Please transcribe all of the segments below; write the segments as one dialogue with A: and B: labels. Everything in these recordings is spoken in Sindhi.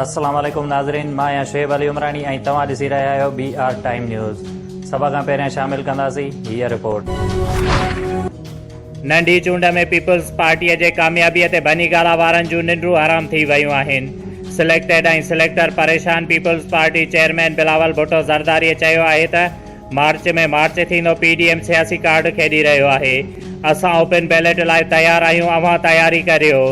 A: السلام عليڪم ناظرين مان آهيان شعيب علي عمراڻي ۽ توهان ڏسي رهيا آهيو بي آر ٽائيم نيوز سڀ کان پهريان شامل ڪنداسين هيء رپورٽ.
B: ننڍي چونڊ ۾ پيپلز پارٽيء جي ڪاميابيء تي بني گالا وارن جون ننڊون حرام ٿي ويون آهن، سليڪٽيڊ ۽ سليڪٽر پريشان، peoples party chairman Bilawal Bhutto زرداريء چيو آهي ته مارچ ۾ مارچ ٿيندو، پي ڊي ايم سياسي ڪارڊ کيڏي رهيو آهي، اسان اوپن بيلٽ لاء تيار آهيون، اوهان تياري ڪريو.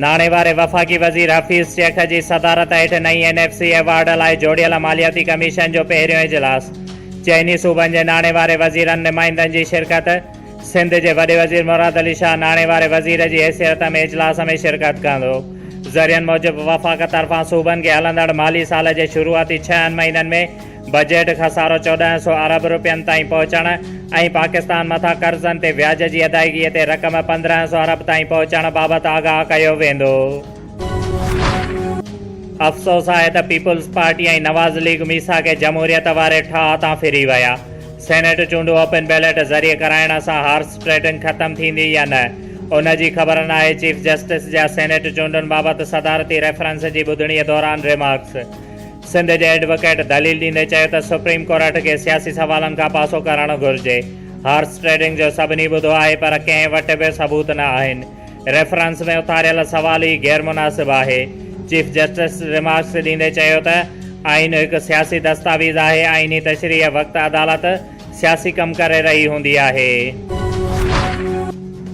B: ناڻي واري وفاقي وزير حفيظ شيخ جي صدارت هيٺ نئين اين ايف سي ايوارڊ لاء جوڙيل مالياتي ڪميشن جو پهريون اجلاس، چئني صوبن جي ناڻي واري وزيرن نمائندن جي شرڪت، سنڌ جي وڏي وزير مراد علي شاهه ناڻي واري وزير جي حيثيت ۾ اجلاس ۾ شرڪت ڪندو. ذريعن موجب وفاق طرفان صوبن کي هلندڙ مالي سال جي شروعاتي ڇهن مهينن ۾ بجيٽ خسارو 14 سو ارب رپين تائين پهچڻ ۽ پاڪستان مٿان قرضن تي وياج جي ادائيگي تي رقم 15 سو ارب تائين پهچڻ بابت آگاهه ڪيو ويندو. افسوس آهي ته پيپلز پارٽي ۽ نواز ليگ ميثاق جمهوريت واري ٺاهه تان ڦري ويا. سينيٽ چونڊون اوپن بيلٽ ذريعي ڪرائڻ سان هارس ٽريڊنگ ختم ٿيندي يا نه، ان جي خبر ناهي، چيف جسٽس جا سينيٽ چونڊن بابت صدارتي ريفرنس جي ٻڌڻي دوران ريمارڪس. سنڌ جي ايڊووڪيٽ دليل ڏيندي چيو ته سپريم ڪورٽ کي سياسي سوالن کان پاسو ڪرڻ گهرجي، هارس ٽريڊنگ جو سڀني ٻڌو آهي پر ڪنهن وٽ به ثبوت نه آهن. ريفرنس ۾ اٿاريل سوال ئي غير مناسب آهي. چيف جسٽس ريمارڪس ڏيندي چيو ته آئين هڪ سياسي دستاويز آهي، آئيني تشريح وقت عدالت سياسي ڪم ڪري رهي هوندي آهي.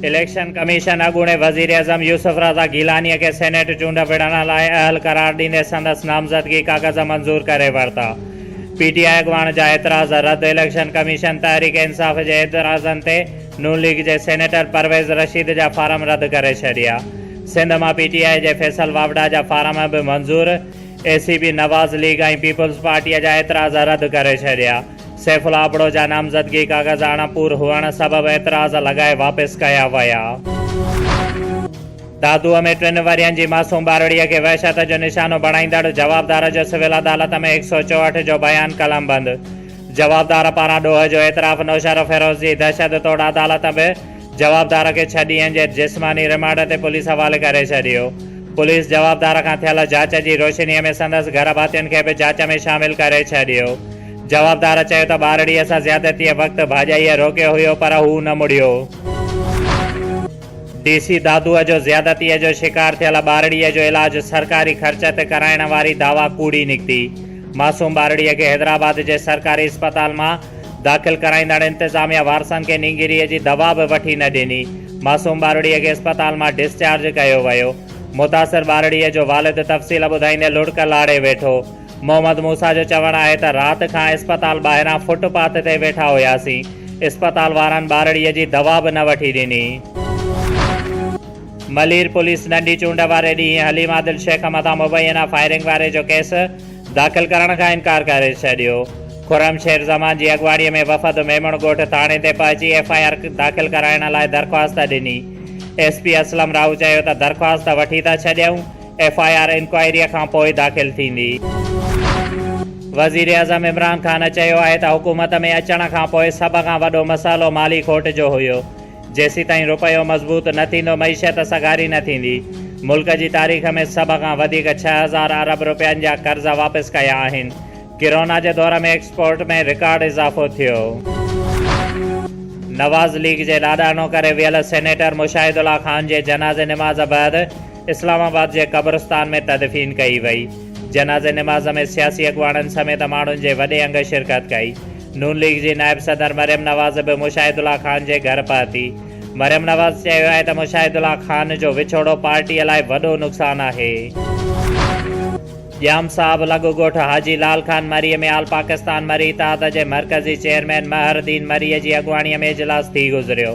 B: اليڪشن ڪميشن اڳوڻي وزيراعظم يوسف رضا گيلاني کي سينيٽ چونڊ وڙهڻ لاء اهل قرار ڏيندي سندس نامزدگي ڪاغذ منظور ڪري ورتا. پي ٽي آء اڳواڻ جا اعتراض رد، اليڪشن ڪميشن تحريڪ انصاف جي اعتراضن تي نون ليگ جي سينيٽر پرويز رشيد جا فارم رد ڪري ڇڏيا. سنڌ مان پي ٽي آء جي فيصل واوڊا جا فارم به منظور، اي سي بي نواز ليگ ۽ پيپلز پارٽيء جا اعتراض رد ڪري ڇڏيا. سيف الله ابڙو جا نامزدگي ڪاغذ اڻپور هئڻ سبب اعتراض لڳائي واپس ڪيا ويا. دادوء ۾ ٽن ورهين جي معصوم ٻارڙيء کي وحشت جو نشانو بڻائيندڙ جوابدار جو سول عدالت ۾ هڪ سئو 64 جو بيان قلمبند. جوابدار پاران ڏوهه جو اعتراف نوشهروفيروز جي دهشت توڙ عدالت به جوابدار کي ڇهه ڏينهن جي جسماني رمانڊ تي پوليس حوالي ڪري ڇڏيو. پوليس جوابدار کان ٿيل جاچ جي روشني ۾ سندس گهرڀاتين کي به جاچ ۾ شامل ڪري ڇڏيو. جوابدار چيو ته ٻارڙيء سان زيادتيء وقت ڀاڄائيء روڪيو هيو پر هو نه مڙيو. ڊي سي دادوء جو زيادتيء جو شڪار ٿيل ٻارڙيء جو علاج سرڪاري خرچ تي ڪرائڻ واري دعويٰ ڪوڙي نڪتي. معصوم ٻارڙيء کي حيدرآباد جي سرڪاري اسپتال مان داخل ڪرائيندڙ انتظاميا وارثن کي نينگريء جي دوا به وٺي نه ڏني. معصوم ٻارڙيء کي اسپتال مان ڊسچارج ڪيو ويو. متاثر ٻارڙيء جو والد تفصيل ٻڌائيندي لڙڪ لاڙي ويٺو. محمد موسيٰ جو چوڻ آهي ته رات کان اسپتال ٻاهران فٽ پاٿ تي ويٺا هياسين، اسپتال وارن ٻارڙيء جي دوا به نه وٺي ڏني. ملير پوليس ننڍي چونڊ واري ڏينهن حليم عادل شيخ مٿان مبينا فائرنگ واري جو ڪيس داخل ڪرڻ کان انڪار ڪري ڇڏيو. خرم شير زمان جي اڳواڻي ۾ وفد ميمڻ ڳوٺ ٿاڻي تي پهچي ايف I R داخل ڪرائڻ لاء درخواست ڏني. ايس پي اسلم راهو چيو ته درخواست وٺي ٿا ڇڏيون، ايف I R انڪوائريء کان پوء داخل ٿيندي. وزيراعظم عمران خان چيو آهي ته حڪومت ۾ اچڻ کان پوء سڀ کان وڏو مسئلو مالي کوٽ جو هيو، جيسيتائين رپيو مضبوط نه ٿيندو معيشت سگهاري نه ٿيندي، ملڪ جي تاريخ ۾ سڀ کان وڌيڪ 6000 ارب رپين جا قرض واپس ڪيا آهن، ڪرونا جي دور ۾ ايڪسپورٽ ۾ رڪارڊ اضافو ٿيو. نواز ليگ جي لاڏاڻو ڪري ويل سينيٽر مشاهد الله خان جي جنازي نماز بعد اسلام آباد جي قبرستان ۾ تدفين ڪئي وئي. جنازي نماز ۾ سياسي اڳواڻن سميت ماڻهن جي وڏي انگ شرڪت ڪئي. نون ليگ جي نائب صدر مريم نواز به مشاهد الله خان جي گهر پهتي. مريم نواز چيو آهي ته مشاهد الله خان جو وڇوڙو پارٽيء لاء وڏو نقصان آهي. ڄام صاحب لڳ ڳوٺ حاجي لال خان مريء ۾ آل پاڪستان مري اتحاد جي مرڪزي چيئرمين مهر دين مريء جي اڳواڻيء ۾ اجلاس ٿي گذريو.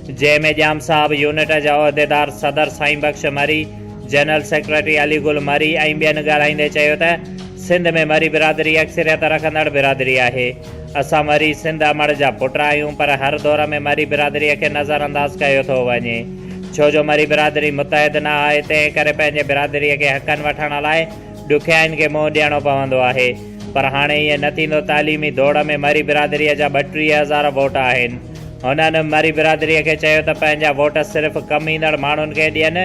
B: جنهن ۾ ڄام صاحب يونٽ جا عهديدار صدر سائين بخش مري، جنرل سيڪريٽري علي گل مري ۽ ٻين ڳالهائيندي چيو ته سنڌ ۾ مري برادري اڪثريت رکندڙ برادري آهي، اسان مري سنڌ امڙ جا پٽ آهيون پر هر دور ۾ مري برادري کي نظرانداز ڪيو ٿو وڃي ڇو جو مري برادري متحد نه آهي تنهن ڪري پنهنجي برادري کي حقن وٺڻ لاء ڏکيائين کي منهن ڏيڻو پوندو آهي پر هاڻي ائين نه ٿيندو تعليمي دوڙ ۾ مري برادري جا 32 هزار ووٽ آهن. هنن مري برادريء کي چيو ته پنهنجا ووٽ صرف ڪم ايندڙ ماڻهن کي ڏين،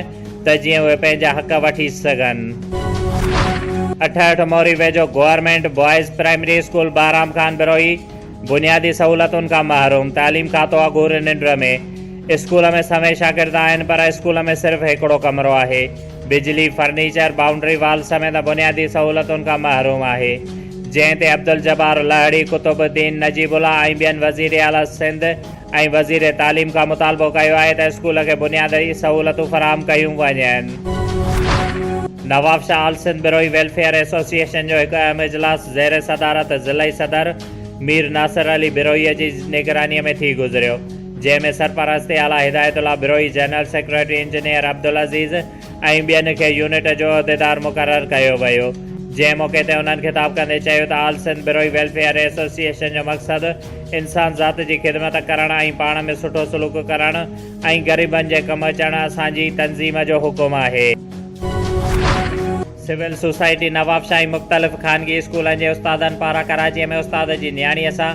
B: ته جيئن اهي پنهنجا حق وٺي سگهن. 68 موري ويجهو government boys primary school Bahram Khan Brohi بنيادي سهولتن کان محروم، تعليم کاتو اگهور ننڊ ۾، اسڪول ۾ سوين شاگرد آهن پر اسڪول ۾ صرف هڪڙو ڪمرو آهي، بجلي، فرنيچر، بائونڊري وال سميت بنيادي سهولتن کان محروم آهي، جنهن تي عبدالجبار لهڙي، قطب الدين، نجيب الله ۽ ٻين وزيراعليٰ سنڌ ۽ وزير تعليم کان مطالبو ڪيو آهي ته اسڪول کي بنيادي سهولتون فراهم ڪيون وڃن. Nawabshah all Sindh Brohi welfare association جو هڪ اهم اجلاس زير صدارت ضلعي صدر مير ناصر علي بروهيء جي نگرانيء ۾ ٿي گذريو، جنهن ۾ سرپرست اعليٰ Hidayat Ullah Brohi, general secretary engineer Abdul Aziz ۽ ٻين کي يونٽ جو عهديدار مقرر ڪيو ويو، جنهن موقعي تي انهن خطاب ڪندي چيو ته آل سنڌ بروهي ويلفيئر ايسوسيئيشن جو مقصد انسان ذات جي خدمت ڪرڻ ۽ پاڻ ۾ سٺو سلوڪ ڪرڻ ۽ غريبن جي ڪم اچڻ اسان جي تنظيم جو حڪم آهي. سول سوسائٽي نوابشاهه ۽ مختلف خانگي اسڪولن جي استادن پاران ڪراچيء ۾ استاد جي نياڻيء سان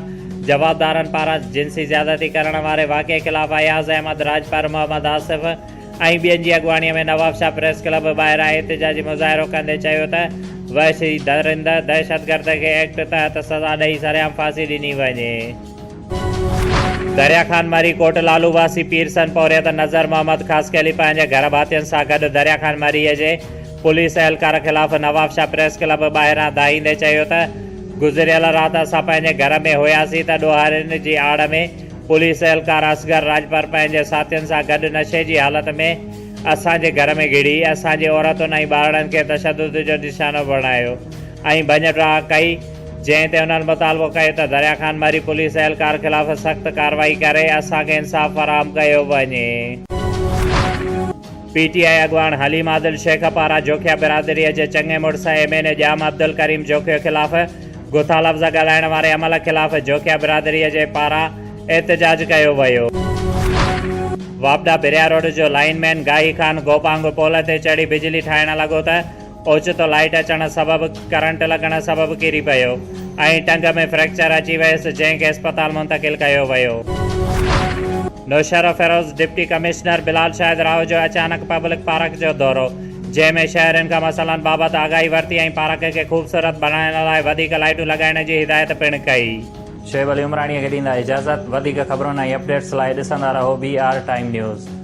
B: جوابدارن پاران جنسي زيادتي ڪرڻ واري واقعي خلاف اياز احمد راڄپر، محمد آصف ۽ ٻين جي اڳواڻيء ۾ نوابشاهه پريس ڪلب ٻاهران احتجاجي مظاهرو ڪندي چيو ته وحشي درنده دهشتگرد کي ايڪٽ تحت سزا ڏئي سرعام ڦاسي ڏني وڃي. دريا خان مري ڪوٽ لالو واسي پيرسن پورهيت نظر محمد خاصخيلي پنهنجي گهر ڀاتين سان گڏ دريا خان مريء جي پوليس اهلڪار خلاف نوابشاهه پريس ڪلب ٻاهران دانهيندي چيو ته گذريل رات اسان پنهنجي گهر ۾ هياسين ته ڏوهارين جي آڙ ۾ پوليس اهلڪار اصغر راڄپر پنهنجي ساٿين سان گڏ نشي جي حالت ۾ اسان جي گهر ۾ گهڙي اسان جي عورتن ۽ ٻارڙن کي تشدد جو نشانو بڻايو ۽ ڀڃ ڊاهه ڪئي جنهن تي انهن مطالبو ڪيو ته دريا خان مري پوليس اهلڪار خلاف سخت ڪارروائي ڪري اسان کي انصاف فراهم ڪيو وڃي. پي ٽي آء اڳواڻ حليم عادل شيخ پاران جوکيا برادري جي چڱي مڙس M N A Jam Abdul Karim Jokhio خلاف گٿا لفظ ڳالهائڻ واري عمل خلاف جوکيا برادري جي پاران احتجاج ڪيو ويو. واپڊا ڀريا روڊ جو لائين مين گاهي خان گوپانگ پول تي چڙهي بجلي ٺاهڻ لڳو ته اوچتو لائيٽ اچڻ سبب ڪرنٽ لڳڻ سبب ڪري پيو ۽ ٽنگ ۾ فريڪچر اچي ويس جنهن کي اسپتال منتقل ڪيو ويو. نوشهروفيروز، ڊپٽي ڪمشنر بلال شاهد راهو جو اچانڪ پبلڪ پارڪ جو دورو، جنهن ۾ شهرين کان مسئلن بابت آگاهي ورتي ۽ پارڪ کي خوبصورت بڻائڻ لاء وڌيڪ لائيٽون لڳائڻ جي هدايت پڻ ڪئي.
A: شعيب علي عمراڻيء کي ڏيندا اجازت، وڌيڪ خبرن ۽ اپڊيٽس لاء ڏسندا رهو بي آر ٽائيم نيوز.